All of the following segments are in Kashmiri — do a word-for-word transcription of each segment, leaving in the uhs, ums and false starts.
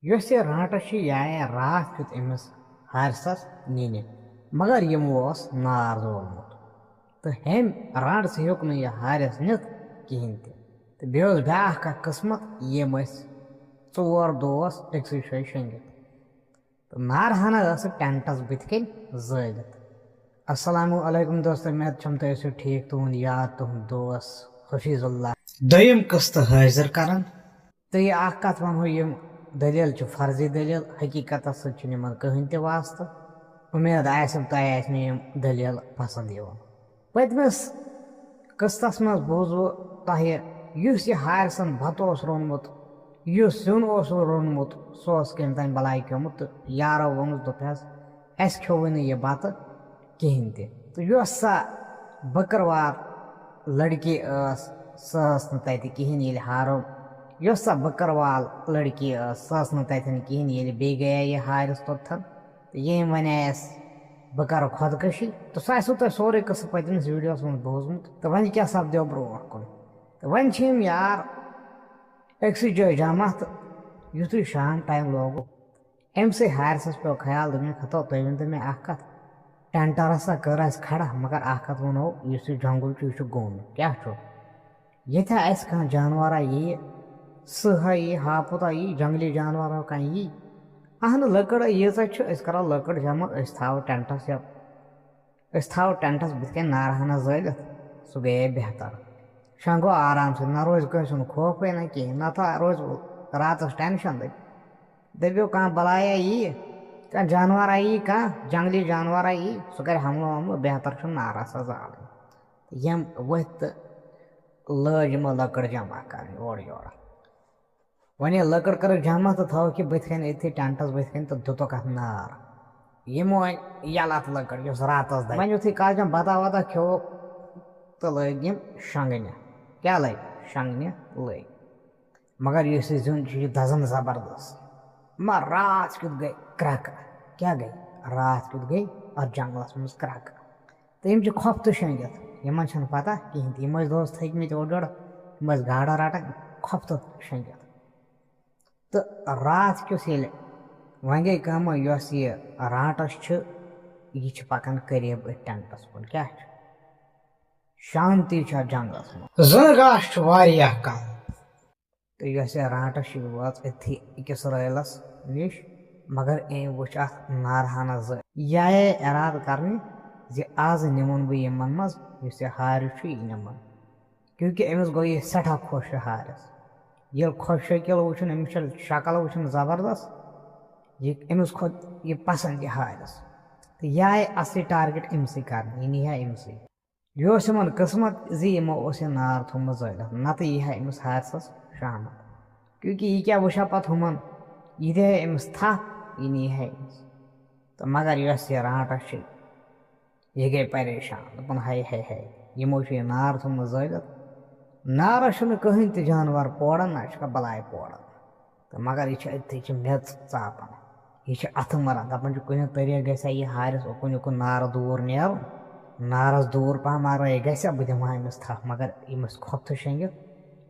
یۄس یہِ رانٛٹَس چھِ، یہِ آیے راتھ کیُتھ أمِس حارثَس نِنہِ، مگر یِمو اوس نار زولمُت۔ تہٕ ہیٚمۍ رانٛٹَس ہیوٚک نہٕ یہِ حارث نِتھ کِہیٖنۍ تہِ۔ تہٕ بیٚیہِ اوس بیٛاکھ اَکھ قٕسمَت، یِم ٲسۍ ژور دوس أکسٕے جایہِ شۄنٛگِتھ۔ تہٕ نارٕ ہنا ٲسٕکھ ٹٮ۪نٹَس بٕتھِ کَنۍ زٲلِتھ۔ السلام علیکم دوستو، مےٚ چھَم تُہۍ ٲسِو ٹھیٖک، تُہُنٛد یار، تُہُنٛد دوس حفیظ اللہ۔ دوٚیِم قٕسطہٕ حٲضِر کران۔ تہٕ یہِ اکھ کتھ ونہو، یِم دٔلیٖل چھِ فرضی دٔلیٖل، حقیٖقتس سۭتۍ چھُنہٕ یِمن کٕہٕنۍ تہِ واسطہٕ۔ اُمید آسہِ تۄہہِ آسہِ مےٚ یِم دٔلیٖل پسنٛد یِوان۔ پٔتمِس قٕسطس منٛز بوٗزوٕ تۄہہِ، یُس یہِ حارثن بتہٕ اوس روٚنمُت، یُس سیُن اوس روٚنمُت، سُہ اوس کٔمۍ تام بلاے کیوٚمُت تہٕ یارو ووٚنُس، دوٚپہَس، "اَسہِ کھیوٚوُے نہٕ یہِ بتہٕ کِہیٖنۍ تہِ۔" تہٕ یۄس سۄ بٔکٕروال لڑکی ٲس، سۄ ٲس نہٕ تَتہِ کِہیٖنۍ۔ ییٚلہِ ہارو، یۄس سۄ بٔکٕروال لڑکی ٲس، سۄ ٲس نہٕ تَتٮ۪ن کِہیٖنۍ۔ ییٚلہِ بیٚیہِ گٔیے یہِ حارث توٚتتھَن، تہٕ ییٚمۍ وَنے اَسہِ، "بہٕ کَرٕ خۄدکٔشی"، تہٕ سُہ آسِوٕ تۄہہِ سورُے قٕصہٕ پٔتمِس ویٖڈیوَس منٛز بوٗزمُت۔ تہٕ وۄنۍ کیٛاہ سَپدیو برٛونٛٹھ کُن؟ تہٕ وۄنۍ چھِ یِم یار أکسٕے جایہِ جمع، تہٕ یُتھُے شام ٹایم لوگُکھ، أمۍ سٕے حارثَس پیوٚو خیال، دوٚپُن، "ہَتو، تُہۍ ؤنۍ تو مےٚ اَکھ کَتھ، ٹٮ۪نٛٹ رَژھا کٔر اَسہِ کھڑا، مگر اَکھ کَتھ وَنو، یُس یہِ جنٛگُل چھُ، یہِ چھُ گوٚن، کیٛاہ چھُ؟ ییٚتہِ آسہِ کانٛہہ جانوَرا یِیہِ، سٕہہ ہا یِیہِ، ہاپُت ہا یِیہِ، جنٛگلی جانوَر ہا کانٛہہ یِیہِ۔ اَہنہٕ، لٔکٕر ییٖژاہ چھِ، أسۍ کَرو لٔکٕر جمع، أسۍ تھاوو ٹٮ۪نٛٹَس یا أسۍ تھاوو ٹٮ۪نٛٹَس بٕتھِ کَنۍ نارٕ ہنا زٲلِتھ، سُہ گٔیے بہتر۔ شۄنٛگو آرام سۭتۍ، نہ روزِ کٲنٛسہِ ہُنٛد خوفٕے نہ کِہیٖنۍ، نہ تہٕ روزِ راتَس ٹٮ۪نشَن دٔپۍ۔ دٔپِو کانٛہہ بَلایا یِیہِ، کانٛہہ جانوَرا یِیہِ، کانٛہہ جنٛگلی جانوَرا یِیہِ، سُہ کَرِ حملہٕ وملہٕ، بہتر چھُ نارٕ ہسا زالٕنۍ۔" یِم ؤتھۍ تہٕ لٲج یِمو لٔکٕر جمع کَرٕنۍ اورٕ یورٕ۔ وۄنۍ ییٚلہِ لٔکٕر کٔرٕکھ جمع تہٕ تھٲوٕکھ یہِ بٕتھِ کَنۍ أتھی ٹٮ۪نٛٹَس بٕتھِ کَنۍ تہٕ دِتُکھ اَتھ نار۔ یِمو أنۍ یَلہٕ اَتھ لٔکٕر، یۄس راتَس دَگہِ۔ وۄنۍ یُتھُے کالچَن بَتہ وَتہ کھیوٚوُکھ تہٕ لٲگۍ یِم شۄنٛگنہِ۔ کیٛاہ لٲگۍ؟ شۄنٛگنہِ لٲگۍ۔ مگر یُس یہِ زیُن چھُ، یہِ دَزان زبردست۔ مگر راتھ کیُتھ گٔے کرٛٮ۪کہٕ۔ کیٛاہ گٔے؟ راتھ کیُتھ گٔے اَتھ جنٛگلَس منٛز کرٛٮ۪کہٕ۔ تہٕ یِم چھِ کھۄفتہٕ شۄنٛگِتھ، یِمن چھَنہٕ پتہ کِہیٖنۍ تہِ۔ یِم ٲسۍ دۄہَس تھٔکۍ مٕتۍ اورٕ یورٕ، یِم ٲسۍ گاڈٕ رَٹان، کھۄفتہٕ شۄنٛگِتھ۔ تہٕ راتھ کیُتھ ییٚلہِ وۄنۍ گٔے کٲمہ، یۄس یہِ رانٛٹَس چھِ، یہِ چھِ پَکان قریٖب أتھۍ ٹٮ۪نٛٹَس کُن۔ کیٛاہ چھُ؟ شانتی چھِ اَتھ جنٛگلَس منٛز۔ زُنہٕ گاش چھُ واریاہ کَم۔ تہٕ یۄس یہِ رانٛٹَس چھِ، یہِ وٲژ أتھی أکِس رٲیلَس نِش، مگر أمۍ وٕچھ اَتھ نارٕ ہنا زٕ۔ یہِ آیے اِرادٕ کَرنہِ زِ آزٕ نِمَن بہٕ یِمَن منٛز یُس یہِ حارث چھُ، یہِ نِمَن۔ کیونکہ أمِس گوٚو یہِ سٮ۪ٹھاہ خۄش، یہِ حارث۔ ییٚلہِ خۄش شکیٖل وٕچھُن، أمِس چھےٚ شکل وٕچھُن زبردست، یہِ أمِس کھوٚت یہِ پسنٛد، یہِ حارث۔ تہٕ یہِ آیہِ اَصلی ٹارگیٹ أمۍسٕے کَرنہٕ، یہِ نیٖہا أمۍسٕے۔ یہِ اوس یِمن قٕسمت زِ یِمو اوس یہِ نار تھوٚومُت زٲلِتھ، نتہٕ یی ہا أمِس حارثس شامت۔ کیونکہ یہِ کیٛاہ وٕچھِ ہا پتہٕ ہُمن، یہِ دِہا أمِس تھپھ، یہِ نی ہا أمِس۔ تہٕ مگر یۄس یہِ رانٛٹس چھِ، یہِ گٔے پریشان، دوٚپُن، "ہاے، ہاے، ہاے، یِمو چھُ یہِ نار تھوٚومُت زٲلِتھ۔ نارس چھُنہٕ کٕہٕنۍ تہِ جانور پوران، نہ چھُ کانٛہہ بلاے پوران۔" تہٕ مگر یہِ چھِ أتھی چھِ میٚژ ژاپان۔ یہِ چھِ اَتھٕ مَران، دَپان چھِ، کُنہِ طریٖقہٕ گژھِ ہا یہِ حارِس اُکُن یُکُن نارٕ دوٗر نیرُن، نارَس دوٗر پَہَم مَرٲے گژھِ ہا، بہٕ دِمہٕ ہا أمِس تھَپھ، مگر أمِس کھۄپھ تہٕ شۄنٛگِتھ،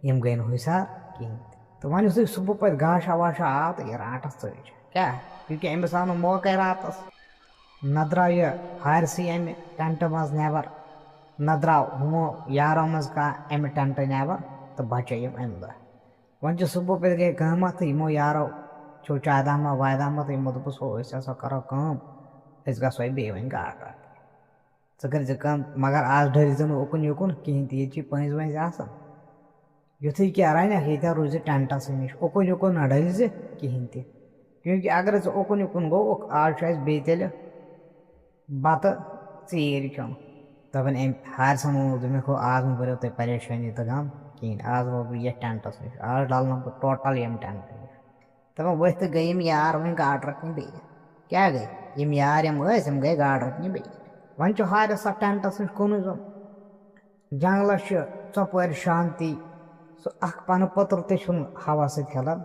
یِم گٔے نہٕ ہُشار کِہیٖنۍ تہِ۔ تہٕ وۄنۍ یُتھُے صُبحہٕ پَتہٕ گاشا واشا آو تہٕ یہِ رانٛٹَس ژٔج۔ کیٛاہ؟ کیونکہِ أمِس آو نہٕ موقعے راتَس، نہ درٛاو یہِ حارِسٕے اَمہِ ٹٮ۪نٛٹہٕ منٛز نٮ۪بَر، نہ درٛاو ہُمو یارو منٛز کانٛہہ اَمہِ ٹٮ۪نٛٹہٕ نٮ۪بَر، تہٕ بَچے یِم اَمہِ دۄہ۔ وۄنۍ چھِ صُبحہٕ پٮ۪ٹھ گٔے کٲمہ تہٕ یِمو یارو چھو چادامہ وادامہ تہٕ یِمو دوٚپُس، "ہو، أسۍ ہسا کرو کٲم، أسۍ گژھو بیٚیہِ وۄنۍ گاڈٕ رٹنہِ۔ ژٕ کٔرۍ زِ کٲم، مگر آز ڈٔلۍ زِ نہٕ اُکُن یُکُن کِہینۍ تہِ، ییٚتہِ چھِ پٔنٛزۍ ؤنٛزۍ آسان۔ یُتھُے کینٛہہ رنکھ، ییٚتٮ۪ن روٗزِ ٹٮ۪نٹسٕے نِش، اُکُن یُکُن نہ ڈٔلۍ زِ کِہینۍ تہِ۔ کیونکہ اگر ژٕ اُکُن یُکُن گوٚوُکھ، آز چھُ اَسہِ بیٚیہِ تیٚلہِ بَتہٕ ژیٖرۍ کھیوٚن۔" دَپان أمۍ حارثَن ووٚنُکھ، دوٚپمَکھ، "ہو، آز مہٕ بٔرِو تُہۍ پریشٲنی تہٕ غم کِہیٖنۍ، آز ووت بہٕ یَتھ ٹٮ۪نٛٹَس نِش، آز ڈَلنہٕ بہٕ ٹوٹَل ییٚمہِ ٹٮ۪نٛٹہٕ نِش۔" دَپان ؤتھۍ تہٕ گٔے یِم یار وۄنۍ گاڈٕ رَٹنہِ بیٚیہِ۔ کیٛاہ گٔے؟ یِم یار یِم ٲسۍ، یِم گٔے گاڈٕ رَٹنہِ بیٚیہِ۔ وۄنۍ چھُ حارث اَتھ ٹٮ۪نٛٹَس نِش کُنُے زوٚن۔ جنٛگلَس چھِ ژۄپٲرۍ شانتی، سُہ اَکھ پَنہٕ پٔتٕر تہِ چھُنہٕ ہوا سۭتۍ ہِلان،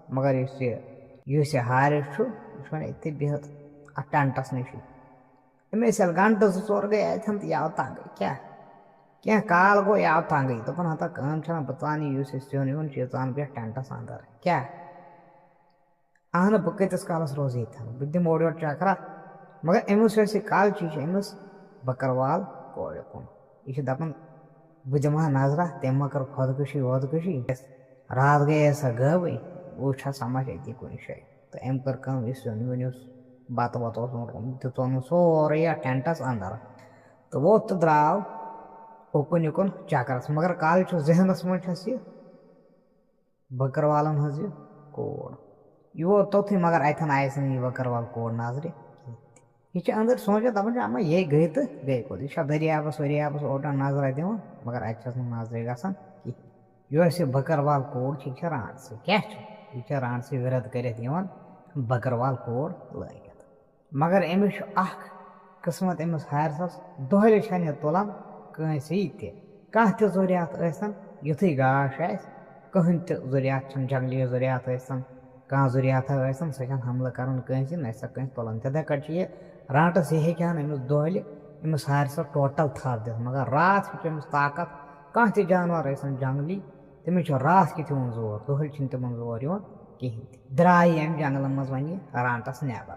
مگر یُس یہِ، یُس یہِ حارث چھُ، یہِ چھُ وۄنۍ أتھی بِہِتھ اَتھ ٹٮ۪نٛٹَس نِشٕے۔ أمۍ ٲسۍ ییٚلہِ گنٹہٕ زٕ ژور گٔے اَتٮ۪ن تہٕ یہِ آو تنٛگٕے۔ کیٛاہ؟ کینٛہہ کال گوٚو، یہِ آو تنٛگٕے۔ دوٚپُن، "ہتا کٲم چھَنہ، بہٕ ژانہٕ یہِ یُس یہِ سیُن ویُن چھُ، یہِ ژانہٕ بہٕ یَتھ ٹٮ۪نٛٹَس اَندَر۔" کیٛاہ؟ اہنہٕ، بہٕ کۭتِس کالَس روزٕ ییٚتٮ۪ن؟ بہٕ دِمہٕ اورٕ یورٕ چکرا۔ مگر أمِس یۄس یہِ کالچی چھِ، أمِس بٔکٕروال کورِ کُن۔ یہِ چھِ دَپان، بہٕ دِمہٕ ہا نظرا، تٔمۍ ما کٔر خۄدکٔشی وۄدکٔشی۔ راتھ گٔیے سۄ غٲبٕے، بہٕ وٕچھِ ہا سَمَجھ أتی کُنہِ جایہِ۔ تہٕ أمۍ کٔر کٲم، یہِ سیُن ویُن یُس بَتہٕ وَتہٕ اوس اوٚنمُت، دیُت اوٚنمُت سورُے یَتھ ٹٮ۪نٛٹَس اَنٛدَر۔ تہٕ ووٚتھ تہٕ درٛاو اُکُن یُکُن چکرَس۔ مگر کالہٕ چھُ ذہنَس منٛز چھَس یہِ بٔکٕروالَن ہٕنٛز یہِ کوٗر۔ یہِ ووت توٚتھُے، مگر اَتٮ۪ن آیَس نہٕ یہِ بٔکٕروال کوٗر نظرِ کِہیٖنۍ تہِ۔ یہِ چھِ أنٛدٕرۍ سونٛچان، دَپان چھِ، اَما یے گٔے تہٕ گٔے کوٚت؟ یہِ چھا دٔریابَس ؤریابَس اوٹَن نظرا دِوان، مگر اَتہِ چھَس نہٕ نظرِ گژھان کِہیٖنۍ۔ یۄس یہِ بٔکٕروال کوٗر چھِ، یہِ چھِ رانٛٹسٕے۔ کیٛاہ چھِ؟ یہِ چھِ رانٛٹسٕے وِرد کٔرِتھ یِوان بٔکٕروال کوٗر لٲگِتھ۔ مگر أمِس چھُ اَکھ قٕسمت، أمِس حارثَس دۄہلہِ چھَنہٕ یہِ تُلان کٲنٛسی تہِ۔ کانٛہہ تہِ ضروٗریات ٲسۍتَن، یُتھُے گاش آسہِ، کٕہٕنۍ تہِ ضروٗریات چھَنہٕ، جنٛگلی ضروٗریات ٲسۍتَن، کانٛہہ ضروٗریاتہ ٲسۍتَن، سۄ چھَنہٕ حملہٕ کَران کٲنٛسی، نہ چھِ سۄ کٲنٛسہِ تُلان۔ تِتھَے کٲٹھۍ چھِ یہِ رانٛٹَس، یہِ ہیٚکہِ ہَن أمِس دۄہلہِ، أمِس حارثَس ٹوٹل تھپھ دِتھ، مگر راتھ ہیٚکہِ أمِس طاقت، کانٛہہ تہِ جانوَر ٲسۍتَن جنٛگلی، تٔمِس چھُ راتھ کِتھ یِوان زور، دۄہلہِ چھِنہٕ تِمَن زور یِوان کِہیٖنۍ تہِ۔ درٛاے یہِ اَمہِ جنٛگلہٕ منٛز وۄنۍ یہِ رانٛٹَس نٮ۪بَر۔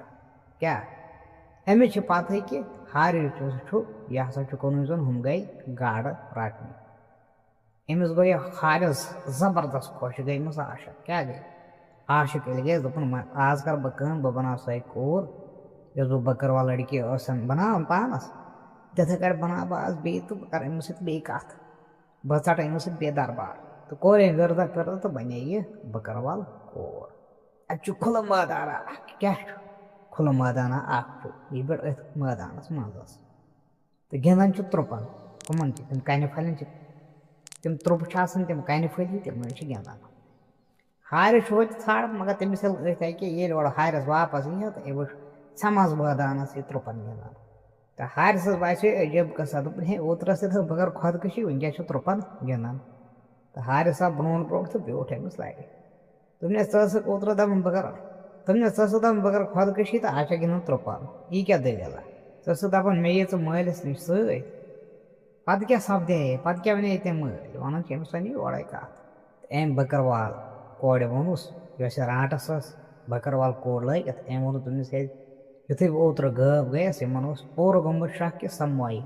کیٛاہ؟ أمِس چھِ پَتہٕے کہِ حارث یُس چھُ، یہِ ہسا چھُ کُنُے زوٚن، ہُم گٔے گاڈٕ رَٹنہِ۔ أمِس گوٚو یہِ حارث زبردست خۄش، یہِ گٔے أمِس عاشق۔ کیٛاہ گٔے؟ عاشق ییٚلہِ گٔیَس، دوٚپُن، "وۄنۍ آز کَرٕ بہٕ کٲم، بہٕ بَناو سۄے کوٗر، یۄس بہٕ بٔکٕروال لٔڑکی ٲسَن بَناوان پانَس، تِتھَے کٲٹھۍ بَناو بہٕ آز بیٚیہِ تہٕ بہٕ کَرٕ أمِس سۭتۍ بیٚیہِ کَتھ۔ بہٕ ژَٹہٕ أمِس سۭتۍ بیٚیہِ دربار۔" تہٕ کوٚر أمۍ وِردہ پِردہ تہٕ بَنے یہِ بٔکٕروال کوٗر۔ اَتہِ چھُ کھُلہٕ مٲدانہ اَکھ۔ کیٛاہ چھُ؟ کھُلہٕ مٲدانہ اَکھ چھُ۔ یہِ پٮ۪ٹھ أتھۍ مٲدانَس منٛز ٲس۔ تہٕ گِنٛدان چھِ ترٛوپَن۔ کٕمَن چھِ؟ تِم کَنہِ پھَلٮ۪ن چھِ۔ تِم ترٛوپہٕ چھِ آسان، تِم کَنہِ پھٔلۍ ہِوۍ، تِمَن چھِ گِنٛدان۔ حارث چھُ ہوٚتہِ ژھانٛڈان، مگر تٔمِس ییٚلہِ أتھۍ اَکہِ، ییٚلہِ اورٕ حارث واپَس یی ہا، تہٕ أمۍ وٕچھ ژھٮ۪مَس بٲدانَس یہِ ترٛوپَن گِنٛدان۔ تہٕ حارثَس باسیو عجیٖب قٕصہ، دوٚپُن، "ہے، اوترٕ ٲسٕے دوٚپ بہٕ کَرٕ خۄدکٔشی، وٕنۍکٮ۪س چھُ ترٛوپَن گِنٛدان۔" تہٕ حارث آو برٛونٛٹھ برٛونٛٹھ تہٕ بیوٗٹھ أمِس لَرِ۔ دوٚپنَس، "ژٕ ٲسٕکھ اوترٕ دَپان بہٕ کَرٕ، دوٚپنَس، ژٕ ٲسٕکھ دَپان بہٕ کَرٕ خۄدکٔشی تہٕ آز چھَکھ گِنٛدان ترٛوپَن۔ یہِ کیٛاہ دٔلیٖلہ؟ ژٕ ٲسٕکھ دَپان مےٚ یہِ ژٕ مٲلِس نِش سۭتۍ۔ پَتہٕ کیٛاہ سَپدے؟ پَتہٕ کیٛاہ وَنے تٔمۍ مٲلۍ؟" وَنان چھِ أمِس وۄنۍ یہِ یورَے کَتھ۔ تہٕ أمۍ بٔکٕروال کورِ ووٚنُس، یۄس یہِ رانٛٹَس ٲس، بٔکٕروال کوٗر لٲگِتھ، أمۍ ووٚنُس دوٚپنَس، "ہے، یُتھُے بہٕ اوترٕ غٲب گٔیَس، یِمَن اوس پوٗرٕ گوٚمُت شَک کہِ سۄ مۄیہِ۔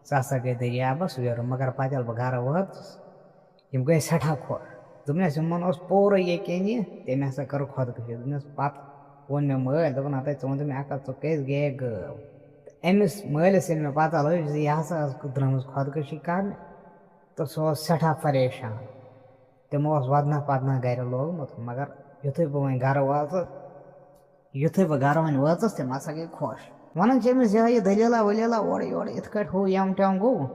سۄ ہسا گٔے دٔریابَس ویرٕ، مگر پَتہٕ ییٚلہِ بہٕ گَرٕ وٲژٕس، یِم گٔے سٮ۪ٹھاہ خۄش۔" دوٚپنَس، "یِمَن اوس پوٗرٕ یقیٖن یہِ، تٔمۍ ہسا کٔر خۄدکٔشی۔" دوٚپنَس، پَتہٕ ووٚن مےٚ مٲلۍ، دوٚپُن، "ہَتَے، ژٕ وَن تہٕ مےٚ اَکھ کَتھ، ژٕ کیٛازِ گٔیَکھ غٲب؟" تہٕ أمِس مٲلِس ییٚلہِ مےٚ پَتہ لٔج زِ یہِ ہسا ٲس درٛامٕژ خۄدکٔشی کَرنہِ، تہٕ سُہ اوس سٮ۪ٹھاہ پریشان۔ تِمو اوس وَدنہ پَدنہ گَرِ لوگمُت، مگر یُتھُے بہٕ وۄنۍ گَرٕ واتہٕ، یُتھُے بہٕ گَرٕ وۄنۍ وٲژٕس، تِم ہسا گٔے خۄش۔ وَنان چھِ أمِس یِہوٚے یہِ دٔلیٖلہ ؤلیٖلہ اورٕ یورٕ، یِتھ کٲٹھۍ ہُہ یَم ٹٮ۪م گوٚو۔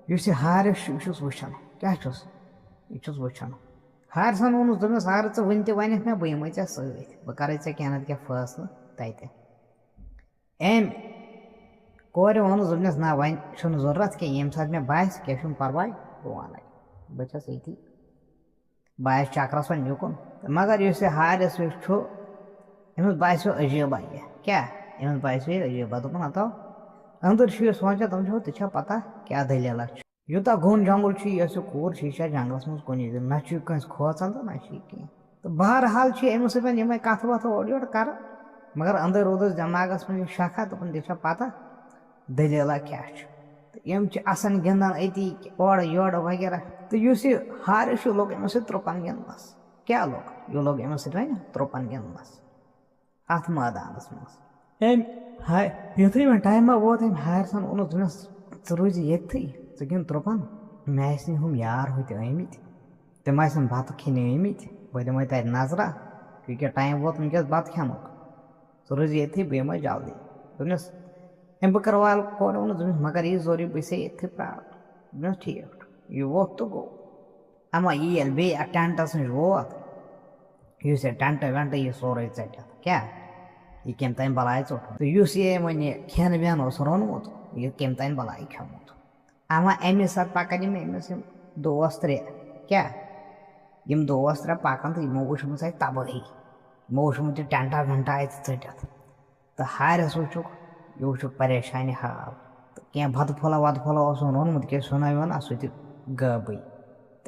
یُس یہِ حارث چھُ، یہِ چھُس وٕچھان۔ کیٛاہ چھُس؟ یہِ چھُس وٕچھان۔ حارثَن ووٚنُس، دوٚپنَس، "حارث، ژٕ وٕنہِ تہِ وَنَکھ مےٚ، بہ یِمَے ژےٚ سۭتۍ۔ بہ کَرَے ژےٚ کینٛہہ نَتہٕ کینٛہہ فٲصلہٕ تَتہِ۔" أمۍ کورِ ووٚنُس، دوٚپنَس، "نہ، وۄنۍ چھُنہٕ ضروٗرت کینٛہہ، ییٚمہِ ساتہٕ مےٚ باسہِ، کینٛہہ چھُنہٕ پَرواے، بہٕ وَنَے۔ بہٕ چھَس ییٚتی۔" بہٕ آیَس چکرَس وۄنۍ یُکُن۔ تہٕ مگر یُس یہِ حارث یُس چھُ، أمِس باسیو عجیٖبا یہِ۔ کیٛاہ؟ أمِس باسیو یہِ عجیٖبا۔ دوٚپُن، "ہَتو، أنٛدٕرۍ چھُ یہِ سونٛچان، دَپان چھُ، ژےٚ چھا پَتہ کیٛاہ دٔلیٖلہ چھِ؟ یوٗتاہ گوٚن جنٛگُل چھُ، یہِ یۄس یہِ کوٗر چھِ، یہِ چھا جنٛگلَس منٛز کُنی زٔنۍ؟ نہ چھُ یہِ کٲنٛسہِ کھوژان تہٕ نہ چھُ یہِ کینٛہہ۔" تہٕ بہرحال چھِ أمِس سۭتۍ وۄنۍ یِمَے کَتھٕ وَتھٕ اورٕ یورٕ کَران۔ مگر أنٛدٕرۍ روٗدُس دٮ۪ماغَس منٛز یہِ شَکھا، دوٚپُن، "ژےٚ چھا پَتہ دٔلیٖلہ کیٛاہ چھُ؟" تہٕ یِم چھِ اَسان گِنٛدان أتی اورٕ یورٕ وغیرہ۔ تہٕ یُس یہِ حارث چھُ، لوٚگ أمِس سۭتۍ ترٛوپَن گِنٛدنَس۔ کیٛاہ لوٚگ؟ یہِ لوٚگ أمِس سۭتۍ وۄنۍ ترٛوپَن گِنٛدنَس اَتھ مٲدانَس منٛز۔ أمۍ ہا-، یُتھُے وۄنۍ ٹایمہ ووت، أمۍ حارثَن ووٚنُس، دوٚپنَس، "ژٕ روٗزِ ییٚتھٕے، ژٕ گِنٛد ترٛوپَن، مےٚ آسہِ نہٕ ہُم یار ہُتہِ آمٕتۍ، تِم آسَن بَتہٕ کھیٚنہِ آمٕتۍ، بہٕ دِمَے تَتہِ نظرہ، کیونکہ ٹایم ووت وٕنۍکٮ۪س بَتہٕ کھٮ۪نُک، ژٕ روٗزِ ییٚتھٕے، بہٕ یِمَے جلدی۔" دوٚپنَس، أمۍ بٔکٕروال کورِ ووٚنُس، دوٚپنَس، "مگر یہِ ضروٗری، بہٕ چھسے ییٚتھٕے پرٛاران۔" دوٚپنَس، "ٹھیٖک چھُ۔" یہِ ووٚتھ تہٕ گوٚو۔ اما یہِ ییٚلہِ بیٚیہِ اَتھ ٹٮ۪نٛٹَس نِش ووت، یُس یہِ ٹٮ۪نٛٹ وٮ۪نٛٹ یہِ سورُے ژٔٹِتھ، کیٛاہ؟ یہِ کَمہِ تام بَلاے ژوٚٹ؟ تہٕ یُس یہِ وۄنۍ یہِ کھٮ۪ن وٮ۪ن اوس روٚنمُت، یہِ کَمہِ تام بَلاے کھیوٚمُت؟ اما اَمی ساتہٕ پَکان یِم أمِس یِم دوس ترٛےٚ، کیٛاہ؟ یِم دوس ترٛےٚ پَکان تہٕ یِمو وٕچھمٕژ اَتہِ تَبٲہی، یِمو وٕچھمُت یہِ ٹٮ۪نٛٹا وٮ۪نٛٹا اَتہِ ژٔٹِتھ۔ تہٕ حارث وٕچھُکھ، یہِ وٕچھُکھ پریشانہِ حال۔ تہٕ کینٛہہ بَتہٕ پھوٚلہ وَتہٕ پھوٚلہ اوسُن روٚنمُت، کینٛہہ سیُنہ ویُنہ، سُہ تہِ غٲبٕے۔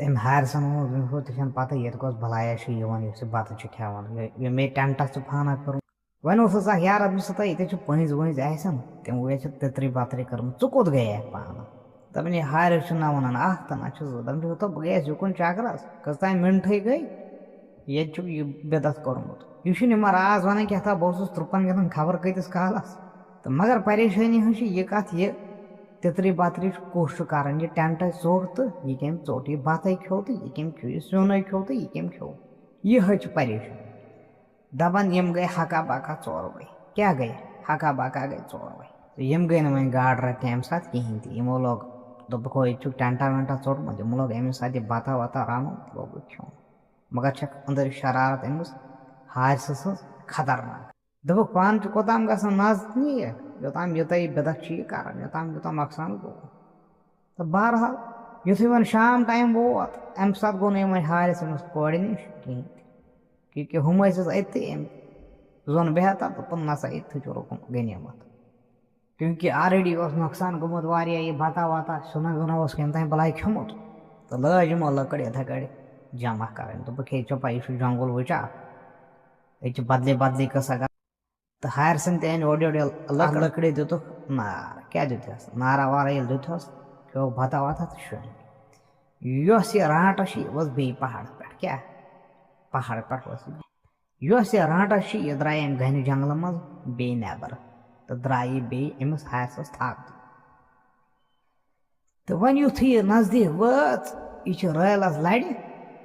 تٔمۍ حارثن ووٚن، "أمِس چھَنہٕ پَتہ ییٚتہِ کۄس بَلایا چھِ یِوان، یُس یہِ بَتہٕ چھُ کھٮ۪وان، یہِ، یہِ مےٚ ٹٮ۪نٹَس چھُ فانا کوٚرمُت۔" وۄنۍ اوس سُہ اَکھ یار، دوٚپمَس، "ہتا، ییٚتہِ چھِ پٔنٛزۍ ؤنٛزۍ آسن، تِم وٲتۍ چھِ تِترِ بَترِ کٔرمٕژ، ژٕ کوٚت گٔیَکھ پانہٕ؟" دَپان، "یہِ حارث چھُ نہ وَنان اَکھ تہٕ نہ چھُ زٕ۔" دَپان چھُ، "ہتا، بہٕ گٔیَس یُکُن چکرَس، کٔژتام مِنٹھٕے گٔے، ییٚتہِ چھُکھ یہِ بدعت کوٚرمُت۔ یہِ چھُنہٕ یِمَن راز وَنان کینٛہہ، ہتا، بہٕ اوسُس ترُپَن گِنٛدان خبر کۭتِس کالَس۔" تہٕ مگر پریشٲنی ہٕنٛز چھِ یہِ کَتھ، یہِ تِترِ بَترِ کُس چھُ کَران، یہِ ٹٮ۪نٹَے ژوٚٹ تہٕ یہِ کٔمۍ ژوٚٹ، یہِ بَتَے کھیوٚو تہٕ یہِ کٔمۍ کھیوٚو، یہِ سیُنَے کھیوٚو تہٕ یہِ کٔمۍ کھیوٚو۔ یِہوٚے چھِ پریشٲنی۔ دَپان یِم گٔے ہَکا بَکا ژوروَے۔ کیٛاہ گٔے؟ ہَکا بَکا گٔے ژوروَے۔ تہٕ یِم گٔے نہٕ وۄنۍ گاڈٕ رَٹنہِ اَمہِ ساتہٕ کِہیٖنۍ تہِ۔ یِمو لوگ، دوٚپُکھ، "ہو، ییٚتہِ چھُکھ ٹٮ۪نٹا وٮ۪نٹا ژوٚٹمُت۔" یِمو لوگ اَمے ساتہٕ یہِ بَتہ وَتہ رَنُن، لوگُکھ کھیوٚن۔ مگر چھَکھ أنٛدرۍ شرارت أمِس حارثہٕ سٕنٛز خطرناک۔ دوٚپُکھ، "پانہٕ چھُ کوٚتام گژھان نزدیٖک، یوٚتام یہِ تۄہہِ بدعت چھِ یہِ کران، یوٚتام یوٚتام نۄقصان گوٚو۔" تہٕ بہرحال، یُتھُے وۄنۍ شام ٹایم ووت، اَمہِ ساتہٕ گوٚو نہٕ یِمَن حارث أمِس کورِ نِش کِہیٖنۍ تہِ۔ کیونکہِ ہُم ٲسِس أتھی أمۍ زوٚن بِہتھ تہٕ دوٚپُن، "نسا ییٚتہِ تھُچو رُکُن غنیٖمت۔" کیونکہِ already اوس نۄقصان گوٚمُت واریاہ، یہِ بَتہ وَتہ، سیُنہ ویُنہ اوس کٔمۍ تام بَلاے کھیوٚمُت۔ تہٕ لٲج یِمو لٔکٕر یِتھَے کٲٹھۍ جمع کَرٕنۍ۔ دوٚپُکھ، "ہے، ژےٚ پَیی چھُ جنٛگُل وٕچھا؟ ییٚتہِ چھِ بدلی بدلی قٕصہ گژھان۔" تہٕ حارثن تہِ أنۍ اورٕ یورٕ یہِ لٔکٕر۔ لٔکرِ دیُتُکھ نار۔ کیٛاہ دیُتہَس؟ نارا وارا ییٚلہِ دیُتہَس، کھیوٚو بَتہ وَتہ تہٕ شۄنٛگ۔ یۄس یہِ رانٛٹَس چھِ، یہِ ؤژھ بیٚیہِ پہاڑَس پٮ۪ٹھ۔ کیٛاہ؟ پہاڑٕ پٮ۪ٹھ ؤژھ یہِ۔ یۄس یہِ رانٛٹَس چھِ، یہِ درٛایہِ اَمہِ گَنہِ جنٛگلہٕ منٛز بیٚیہِ نٮ۪بَر تہٕ درٛایہِ بیٚیہِ أمِس حارثَس تھپھ دِنہِ۔ تہٕ وۄنۍ یُتھُے یہِ نزدیٖک وٲژ، یہِ چھِ رٲلَس لَرِ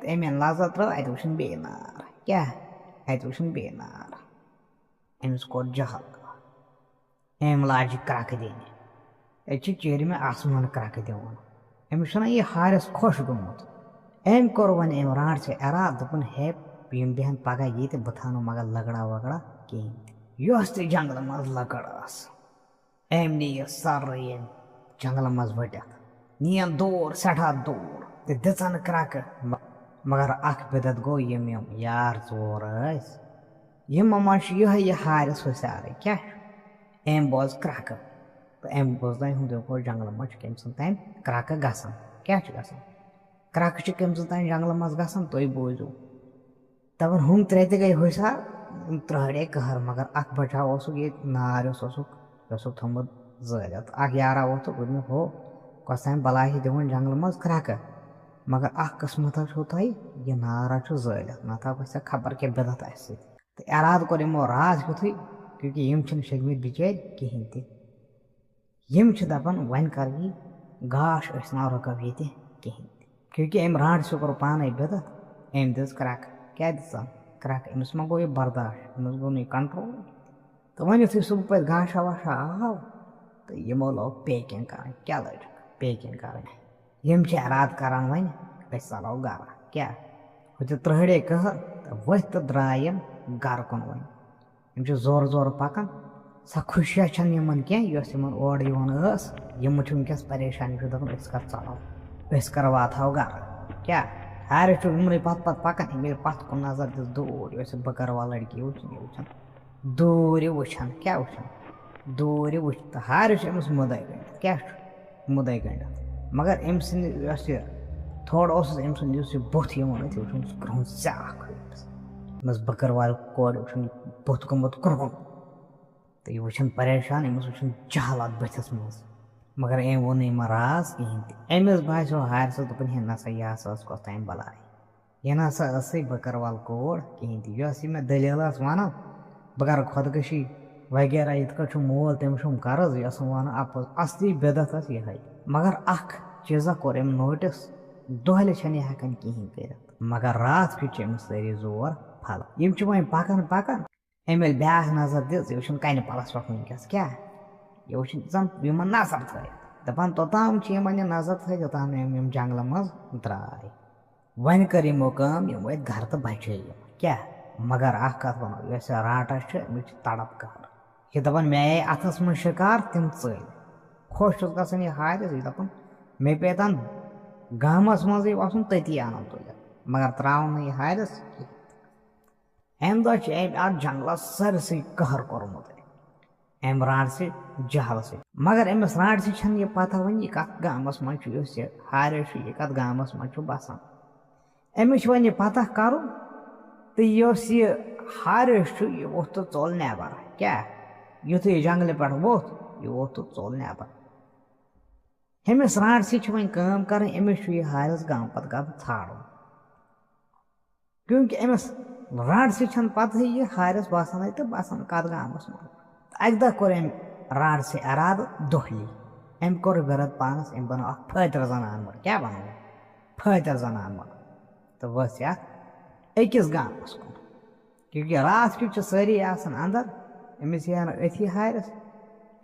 تہٕ أمۍ ییٚلہِ نظر ترٲو، اَتہِ وٕچھُن بیٚیہِ نار۔ کیٛاہ؟ اَتہِ وٕچھُن بیٚیہِ نار۔ أمِس کوٚر جہل۔ أمۍ لاجہِ کرٛکہٕ دِنہِ۔ أتۍ چھِ چیٖرمہِ آسمان کرٛکہٕ دِوان۔ أمِس چھُنہ یہِ حارث خۄش گوٚمُت۔ أمۍ کوٚر وۄنۍ أمۍ رانٛٹسٕے اِرادٕ، دوٚپُن، "ہے، یِم بیٚہن پگاہ ییٚتہِ، بہٕ تھاونہٕ مگر لٔکڑا ؤکڑا کِہیٖنۍ تہِ۔" یۄس تہِ جنٛگلہٕ منٛز لٔکٕر ٲس، أمۍ نی یہِ سٲرٕے ییٚمہِ جنٛگلہٕ منٛز ؤٹِتھ، نِیَن دوٗر، سٮ۪ٹھاہ دوٗر تہٕ دِژَن کرٛکہٕ۔ م-، مگر اَکھ بِدعت گوٚو، یِم یِم یار ژور ٲسۍ، یِمو منٛز چھُ یِہوٚے یہِ حارث ہُشارٕے۔ کیٛاہ چھُ؟ أمۍ بوز کرٛکہٕ تہٕ أمۍ بوز تَمہِ ہُنٛد یہِ گوٚو جنٛگلہٕ منٛز چھُ کٔمۍ سُنٛد تَمہِ کرٛکہٕ گژھان۔ کیٛاہ چھُ گژھان؟ کرٛکہٕ چھِ کٔمۍ سٕنٛز تام جنٛگلہٕ منٛز گژھان، تُہۍ بوٗزِو۔ دَپان، ہُم ترٛےٚ تہِ گٔے ہُشار، تِم ترٛٲڑے قہر، مگر اَکھ بچاو اوسُکھ ییٚتہِ نار یُس اوسُکھ، یہِ اوسُکھ تھوٚمُت زٲلِتھ۔ اَکھ یارا ووٚتھُکھ، دوٚپُن، ہو، کۄس تام بَلاے چھِ دِوان جنٛگلہٕ منٛز کرٛکہٕ، مگر اَکھ قٕسمَتھا چھُو تۄہہِ، یہِ نار ہا چھُ زٲلِتھ، نَتہٕ ہا گژھِ ہا خبر کیٛاہ بِدعت اَسہِ سۭتۍ۔ تہٕ اِرادٕ کوٚر یِمو راتھ کیُتھُے، کیونکہِ یِم چھِنہٕ شیٚنگمٕتۍ بِچٲرۍ کِہیٖنۍ تہِ۔ یِم چھِ دَپان، وۄنۍ کَر یی گاش، أسۍ ما رُکو ییٚتہِ کِہیٖنۍ تہِ۔ کیونکہِ أمۍ رانٛٹسہِ کوٚر پانَے بِدعت، أمۍ دِژ کرٛکھ۔ کیٛاہ دِژَن؟ کرٛکھ۔ أمِس ما گوٚو یہِ برداش؟ أمِس گوٚو نہٕ یہِ control۔ تہٕ وۄنۍ یُتھُے صُبح پَتہٕ گاشا واشا آو، تہٕ یِمو لوگ packing کَرٕنۍ۔ کیٛاہ لٲجِکھ packing کَرٕنۍ؟ یِم چھِ اِرادٕ کَران وۄنۍ، أسۍ ژَلو گَرٕ۔ کیٛاہ؟ ہُتہِ ترٛہڑے کٔہر تہٕ ؤتھۍ تہٕ درٛاے یِم گَرٕ کُن وۄنۍ۔ یِم چھِ زورٕ زورٕ پَکان۔ سۄ خوشیا چھَنہٕ یِمَن کینٛہہ، یۄس یِمَن اورٕ یِوان ٲس۔ یِم چھِ وٕنکیٚس پریشان، یِم چھِ دَپان، "أسۍ کَر ژَلو، أسۍ کَر واتہو گَرٕ؟" کیٛاہ؟ حارث چھُ یِمنٕے پَتہٕ پَتہٕ پَکان، أمۍ ییٚلہِ پَتھ کُن نظر دِژ، دوٗر یۄس یہِ بٔکٕروال لٔڑکی وٕچھ، یہِ وٕچھان۔ دوٗرِ وٕچھان، کیٛاہ وٕچھان؟ دوٗرِ وٕچھ تہٕ حارث چھُ أمِس مُدَے گٔنٛڈِتھ۔ کیٛاہ چھُ؟ مُدَے گٔنٛڈِتھ۔ مگر أمۍ سٕنٛدِ یۄس یہِ تھوڑا اوسُس أمۍ سُنٛد یُس یہِ بُتھ یِوان أتھۍ وٕچھُن، سُہ کرٛہُن سیٛاہ کھوٗرِس۔ أمِس بٔکٕروالہِ کورِ وٕچھُن بُتھ گوٚمُت کرٛہُن۔ تہٕ یہِ وٕچھان پریشان، أمِس وٕچھان جہل اَتھ بٕتھِس منٛز۔ مگر أمۍ ووٚن نہٕ یِمَن راز کِہیٖنۍ تہِ۔ أمِس باسیو حارثَس، دوٚپُن، "ہے نسا، یہِ ہسا ٲس کۄس تام بَلاے۔ یہِ نسا ٲسٕے بٔکٕروال کوٗر کِہیٖنۍ تہِ۔ یۄس یہِ مےٚ دٔلیٖل ٲس وَنان، بہٕ کَرٕ خۄدکٔشی وغیرہ، یِتھ کٲٹھۍ چھُم مول، تٔمِس چھُم قرض، یہِ ٲسٕم وَنان اَپُز، اَصلی بِدعت ٲس یِہوٚے۔" مگر اَکھ چیٖزا کوٚر أمۍ notice، دۄہلہِ چھَنہٕ یہِ ہٮ۪کان کِہیٖنۍ کٔرِتھ، مگر راتھ کیُتھ چھِ أمِس سٲری زور پھلان۔ یِم چھِ وۄنۍ پَکان پَکان، أمۍ ییٚلہِ بیٛاکھ نظر دِژ، یہِ وٕچھُن کَنہِ پَلَس پٮ۪ٹھ وٕنکیٚس کیٛاہ، یہِ وٕچھُن زَن یِمَن نظر تھٲیِتھ۔ دَپان، توٚتام چھِ یِمَن یہِ نظر تھٲیِتھ، یوٚتام أمۍ یِم جنٛگلہٕ منٛز درٛاے۔ وۄنۍ کٔر یِمو کٲم، یِم وٲتۍ گَرٕ تہٕ بَچے یِم۔ کیٛاہ؟ مگر اَکھ کَتھ وَنو، یۄس یہِ رانٛٹَس چھِ، أمِس چھِ تڑپ قہر۔ یہِ دَپان، مےٚ آیے اَتھَس منٛز شِکار، تِم ژٔلۍ۔ خۄش چھُس گژھان یہِ حارث، یہِ دَپان، مےٚ پیٚیہِ تَن گامَس منٛزٕے وَسُن، تٔتی اَنَن تُلِتھ۔ مگر ترٛاوَن نہٕ یہِ حارث کِہیٖنۍ۔ اَمہِ دۄہ چھِ أمۍ اَتھ جنٛگلَس سٲرسٕے قہر کوٚرمُت۔ أمۍ رانٛٹسہِ جہلہٕ سۭتۍ۔ مگر أمِس رانٛٹسہِ چھَنہٕ یہِ پَتہ وۄنۍ یہِ کَتھ گامَس منٛز چھُ، یُس یہِ حارث چھُ، یہِ کَتھ گامَس منٛز چھُ بَسان۔ أمِس چھُ وۄنۍ یہِ پَتہ کَرُن، تہٕ یُس یہِ حارث چھُ، یہِ ووٚتھ تہٕ ژوٚل نٮ۪بَر۔ کیٛاہ؟ یُتھُے یہِ جنٛگلہٕ پٮ۪ٹھ ووٚتھ، یہِ ووٚتھ تہٕ ژوٚل نٮ۪بَر۔ ہُمِس رانٛٹسہِ چھِ وۄنۍ کٲم کَرٕنۍ، أمِس چھُ یہِ حارث گامہٕ پَتہٕ گامہٕ ژھانٛڈُن۔ کیونکہ أمِس رانٛٹسہِ چھَنہٕ پَتہٕے یہِ حارث بَسان اَتہِ تہٕ بَسان کَتھ گامَس منٛز۔ اَکہِ دۄہ کوٚر أمۍ رانٛٹسہِ اِرادٕ دۄہلی۔ أمۍ کوٚر وِرد پانَس، أمۍ بَنوو اَکھ فٲطر زَنان مٔڑ۔ کیٛاہ بَنوو؟ فٲطر زَنان مٔڑ۔ تہٕ ؤژھ یَتھ أکِس گامَس کُن۔ کیونکہ راتھ کیُتھ چھِ سٲری آسان اَندَر، أمِس یی ہا نہٕ أتھی حارث۔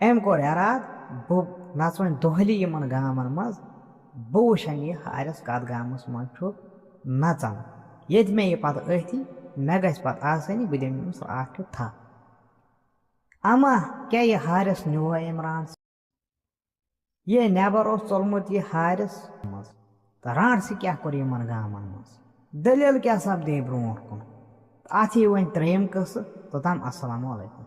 أمۍ کوٚر اِرادٕ، بہٕ نَژٕ وۄنۍ دۄہلی یِمَن گامَن منٛز، بہٕ وٕچھَن یہِ حارث کَتھ گامَس منٛز چھُ نَژان۔ ییٚتہِ مےٚ یہِ پَتہٕ أتھی، مےٚ گژھِ پَتہٕ آسٲنی، بہٕ دِمہٕ أمِس راتھ کیُتھ تھَپھ۔ اما کیٛاہ یہِ حارث نیوٗوا أمۍ رانٛٹسہِ؟ یہِ نٮ۪بَر اوس ژوٚلمُت یہِ حارث منٛز۔ تہٕ رانٛٹسہِ کیٛاہ کوٚر یِمَن گامَن منٛز؟ دٔلیٖل کیٛاہ سَپدے برونٛٹھ کُن؟ تہٕ اَتھ یی وۄنۍ ترٛیٚیِم قٕصہٕ۔ توٚتام السلام علیکم۔